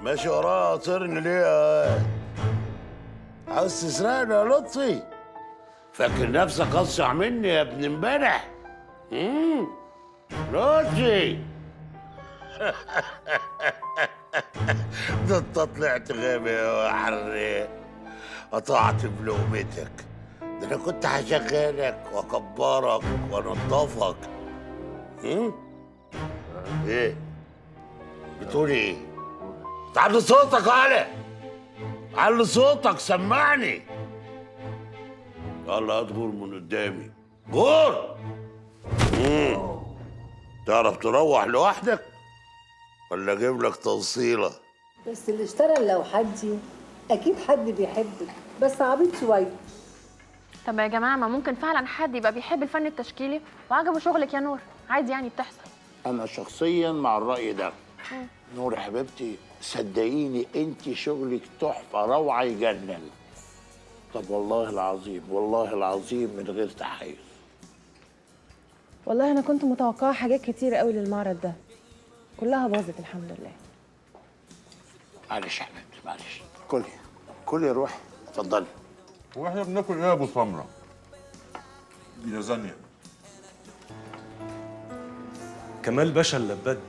ماشي وراها طرن ليه يا عاوز تسرقني يا لطفي؟ فاكر نفسك اصع مني يا ابن امبارح؟ لطفي ده انت طلعت غبي يا حري، قطعت بلقمتك. ده انا كنت هشغلك واكبرك وانضفك. ايه؟ بتقولي ايه؟ تعالي صوتك علي، علي صوتك سمعني. يلا ادخل من قدامي، غور. تعرف تروح لوحدك ولا اجيب لك توصيله؟ بس اللي اشترى اللوحات دي اكيد حد بيحبك، بس عبيط شوية. طب يا جماعة، ما ممكن فعلا حد يبقى بيحب الفن التشكيلي وعجبه شغلك يا نور، عادي يعني بتحصل. انا شخصيا مع الراي ده. نور يا حبيبتي صدقيني انت شغلك تحفة، روعه، يجنن. طب والله العظيم، والله العظيم من غير تحيز. والله انا كنت متوقعه حاجات كتير قوي للمعرض ده، كلها باظت الحمد لله. معلش يا حبيبتي معلش، كلي كلي يا روحي، اتفضلي. هو احنا بناكل ايه يا ابو سمرة؟ دي لازانيا. كمال باشا اللباد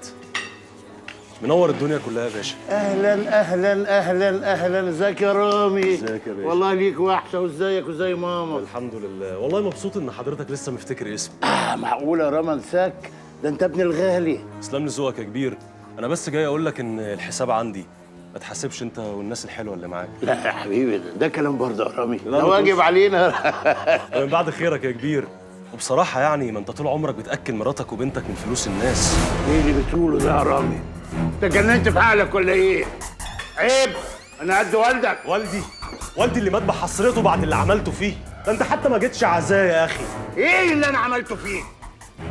منور الدنيا كلها يا باشا. اهلا اهلا اهلا اهلا، ازيك يا رامي؟ ازيك يا باشا؟ والله ليك وحشة. وازيك وزي ماما؟ الحمد لله. والله مبسوط ان حضرتك لسه مفتكر اسمي. معقولة يا رامي انساك؟ ده انت ابن الغالي. تسلم لي ذوقك يا كبير. انا بس جاي اقول لك ان الحساب عندي، ما تحاسبش انت والناس الحلوة اللي معاك. لا يا حبيبي ده كلام برضه يا رامي، ده واجب علينا. من بعد خيرك يا كبير. وبصراحة يعني ما انت طول عمرك بتاكل مراتك وبنتك من فلوس الناس. ايه اللي بتقوله ده يا رامي؟ انت جننت في عقلك ولا ايه؟ عيب، انا قد والدك. والدي؟ والدي اللي مات بحسرته بعد اللي عملته فيه، ده انت حتى ما جيتش عزاه يا اخي. ايه اللي انا عملته فيه؟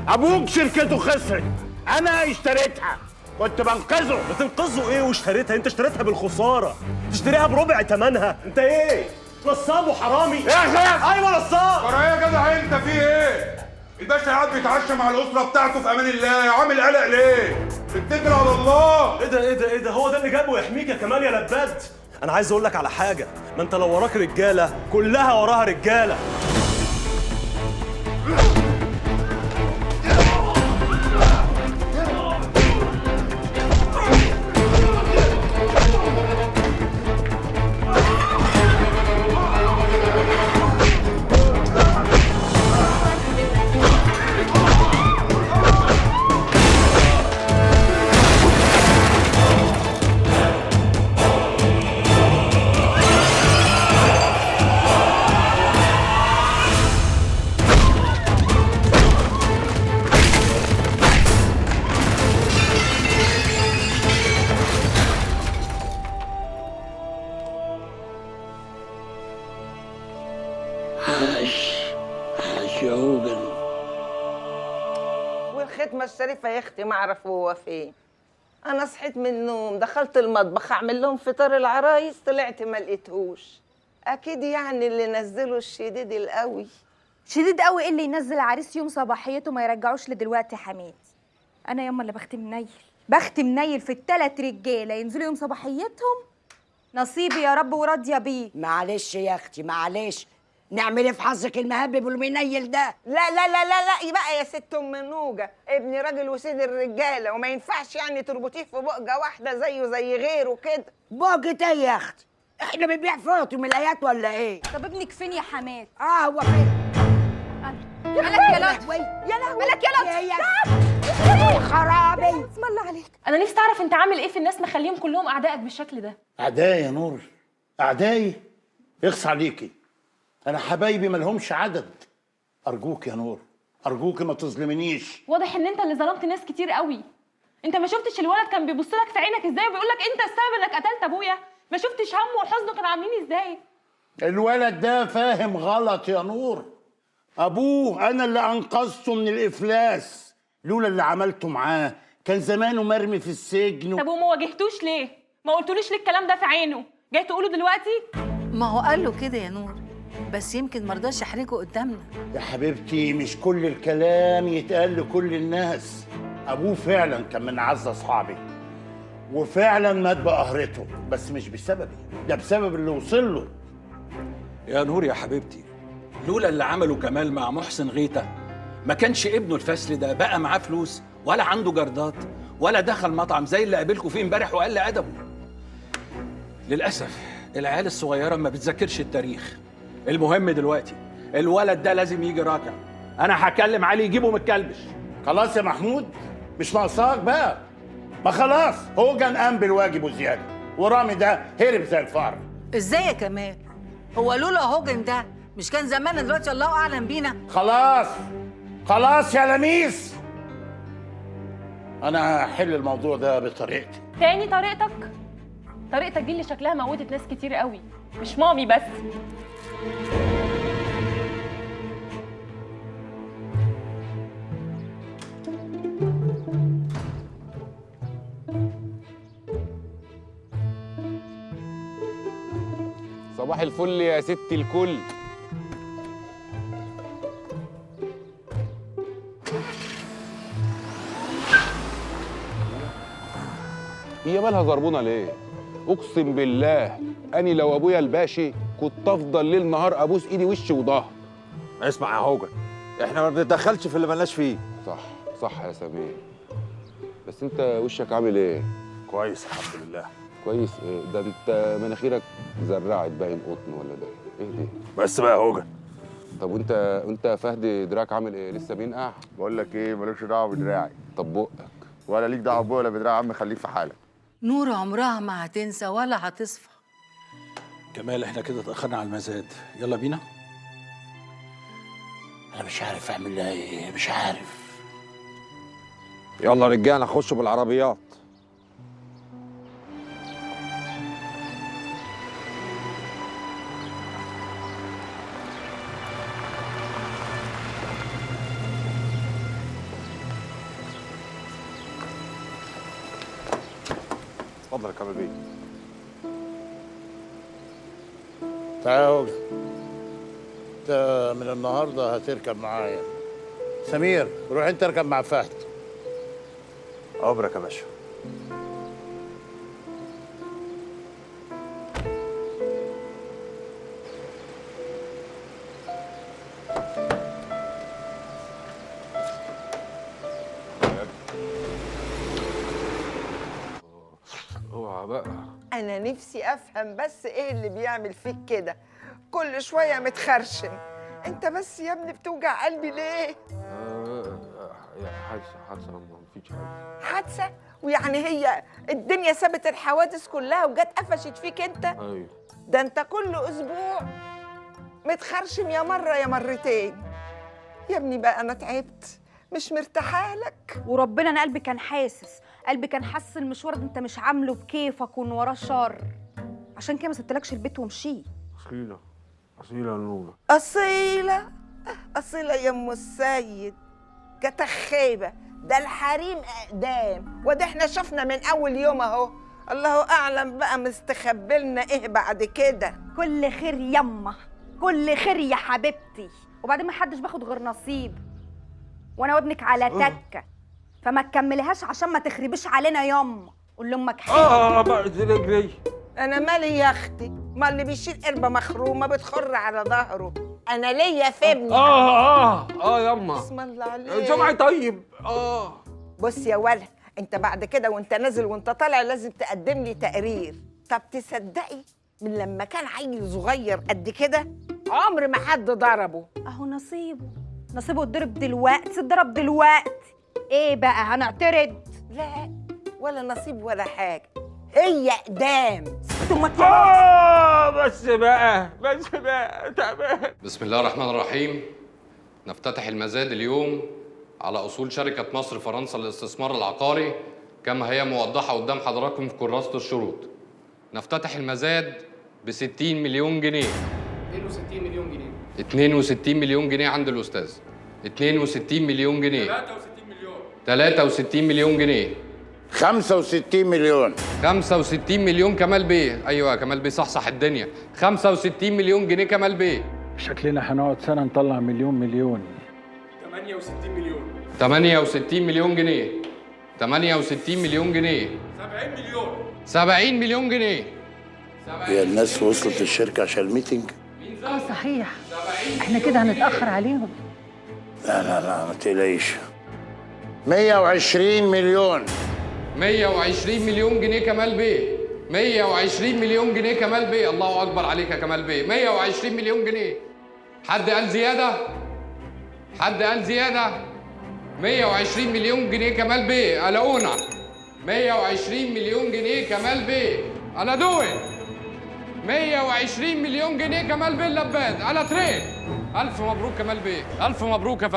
ابوك شركته خسرت، انا اشتريتها، كنت بنقذه. بتنقذه ايه واشتريتها؟ انت اشتريتها بالخساره، تشتريها بربع ثمنها، انت ايه؟ نصاب وحرامي. يا اخي ايوه نصاب. ترى ايه يا جدع انت في ايه؟ الباشا قاعد بيتعشى مع الاسرة بتاعته في امان الله، عامل قلق ليه؟ اتكل على الله. ايه ده ايه ده ايه ده؟ هو ده اللي جابه يحميك يا كمال يا لباد؟ انا عايز اقول لك على حاجة، ما انت لو وراك رجاله كلها وراها رجاله. عاش يا هوجن. والختمة الشريفة يا اختي ما اعرف هو فين. انا صحيت من النوم دخلت المطبخ اعمل لهم فطار العرايس، طلعت ما لقيتهوش. اكيد يعني اللي نزله الشديد القوي. شديد قوي ايه اللي ينزل عريس يوم صباحيته ما يرجعوش لدلوقتي يا حميد؟ انا ياما اللي بختم نيل، بختم نيل في التلات رجاله ينزلوا يوم صباحيتهم. نصيبي يا رب وراضيه بيه. معلش يا اختي معلش، نعمل ايه في حظك المهبب والمنيل ده؟ لا لا لا لا لا بقى يا ست ام نوجه، ابني راجل وسيد الرجالة، وما ينفعش يعني تربطيه في بقجه واحدة زيه زي غيره كده. بقجه ايه يا اختي؟ احنا بنبيع فوط وملايات ولا ايه؟ طب ابنك فين يا حماد؟ هو فين؟ مالك يا لطفي؟ يا لهوي مالك يا لطفي؟ يا خرابي، اسم الله عليك. انا نفسي اعرف انت عامل ايه في الناس مخليهم كلهم اعدائك بالشكل ده. اعدائي يا نور؟ اعدائي؟ اخص عليكي، أنا حبايبي مالهمش عدد. أرجوك يا نور، أرجوك ما تظلمنيش. واضح إن أنت اللي ظلمت ناس كتير قوي. أنت ما شفتش الولد كان بيبص لك في عينك إزاي وبيقول لك أنت السبب إنك قتلت أبويا؟ ما شفتش همه وحزنه كانوا عاملين إزاي؟ الولد ده فاهم غلط يا نور. أبوه أنا اللي أنقذته من الإفلاس، لولا اللي عملته معاه كان زمانه مرمي في السجن. طب وما واجهتوش ليه؟ ما قلتوليش ليه الكلام ده في عينه؟ جاي تقوله دلوقتي؟ ما هو قال له كده يا نور، بس يمكن مرضاش يحرجه قدامنا. يا حبيبتي مش كل الكلام يتقال لكل الناس. ابوه فعلا كان من اعز اصحابي، وفعلا مات بقهرته، بس مش بسببي، ده بسبب اللي وصل له. يا نور يا حبيبتي، لولا اللي عمله كمال مع محسن غيطه ما كانش ابنه الفاسل ده بقى معاه فلوس ولا عنده جردات ولا دخل مطعم زي اللي قابلكوا فيه امبارح وقال ادبه. للاسف العيال الصغيرة ما بتذاكرش التاريخ. المهم دلوقتي الولد ده لازم يجي راكع. انا هكلم علي يجيبه من الكلبش. خلاص يا محمود، مش ناقصاك بقى. ما خلاص هوجن قام بالواجب وزيادة، ورامي ده هرب زي الفار. ازاي يا كمال؟ هو لولا هوجن ده مش كان زماننا دلوقتي الله اعلم بينا؟ خلاص خلاص يا لميس، انا هحل الموضوع ده بطريقتي. تاني طريقتك؟ طريقتك دي اللي شكلها موتت ناس كتير قوي، مش مامي بس. صباح الفل يا ست الكل. هي مالها زربونه ليه؟ اقسم بالله اني لو ابويا الباشي كنت افضل ليل نهار ابوس ايدي وشي وظهر. اسمع يا هوجن، احنا ما بنتدخلش في اللي مالناش فيه. صح صح يا سمير، بس انت وشك عامل ايه؟ كويس الحمد لله. كويس ايه ده؟ انت مناخيرك زرعت باين قطن ولا ده ايه ده؟ بس بقى يا هوجن. طب وانت فهد دراعك عامل ايه؟ لسه بينقع؟ بقول لك ايه، مالكش دعوه بدراعي. طب بقك؟ ولا ليك دعوه بقى ولا بدراعي يا عم، خليك في حالك. نور عمرها ما هتنسى ولا هتصفى. كمال احنا كده اتاخرنا على المزاد، يلا بينا. انا مش عارف اعمل لها ايه، مش عارف. يلا رجاله خشوا بالعربيات. اتفضل يا كمال بيه. تعالى يا هوجن، انت من النهارده هتركب معايا. سمير روح انت اركب مع فهد. عمرك يا باشا. اوعى بقى. انا نفسي افهم بس ايه اللي بيعمل فيك كده، كل شوية متخرشم. انت بس يا ابني بتوجع قلبي ليه؟ حادثه ما فيش حاجة. حادثه؟ ويعني هي الدنيا سابت الحوادث كلها وجت قفشت فيك انت؟ ايوه. ده انت كل اسبوع متخرشم يا مرة يا مرتين. يا ابني بقى انا تعبت، مش مرتاحة لك. وربنا انا قلبي كان حاسس، قلبي كان حاسس المشوار ده انت مش عامله بكيفك وان وراه شر، عشان كده ما سبتلكش البيت ومشيت. اصيلة اصيلة يا نوره. اصيلة اصيلة يا ام السيد، كتخيبه ده الحريم اقدام، وده احنا شفنا من اول يوم اهو. الله اعلم بقى مستخبلنا ايه بعد كده. كل خير يما، كل خير يا حبيبتي. وبعدين ما حدش باخد غير نصيب، وانا وابنك على تكه، فما تكملهاش عشان ما تخربيش علينا ياما. قول لامك حاجة. بقى رجلي. انا مالي يا اختي، ما اللي بيشيل قربه مخرومه بتخر على ظهره. انا ليا في ابني. ياما اسم الله عليك. سمعي طيب. بص يا ولا، انت بعد كده وانت نازل وانت طالع لازم تقدم لي تقرير. طب تصدقي من لما كان عيل صغير قد كده عمر ما حد ضربه. اهو نصيبه، نصيبه اتضرب دلوقتي، اتضرب دلوقتي. ايه بقى هنعترض؟ لا ولا نصيب ولا حاجة، هي اقدام. بس بقى بس بقى تمام. بسم الله الرحمن الرحيم. نفتتح المزاد اليوم على اصول شركة مصر فرنسا للاستثمار العقاري كما هي موضحة قدام حضراتكم في كراسة الشروط. نفتتح المزاد ب 60 مليون جنيه. 62 مليون جنيه. 62 مليون جنيه عند الاستاذ. 62 مليون جنيه. 63 مليون. 63 مليون جنيه. 65 مليون. 65 مليون كمال بيه. ايوه يا كمال بيه، صحصح الدنيا. 65 مليون جنيه كمال بيه. شكلنا هنقعد سنة نطلع مليون مليون. 68 مليون. 68 مليون جنيه. 68 مليون جنيه. 70 مليون. 70 مليون جنيه. هي الناس وصلت الشركة عشان ال meeting؟ اه صحيح، احنا كده هنتاخر عليهم. لا لا لا ما تقلقيش. 120 مليون. 120 مليون جنيه كمال بيه. 120 مليون جنيه كمال بيه. الله اكبر عليك يا كمال بيه. 120 مليون جنيه. حد قال زيادة؟ حد قال زيادة؟ 120 مليون جنيه كمال بيه. قلقونا. 120 مليون جنيه كمال بيه. انا دوي. 120 مليون جنيه كمال بيه اللباد. على تريد. الف مبروك كمال بيه. الف مبروك يا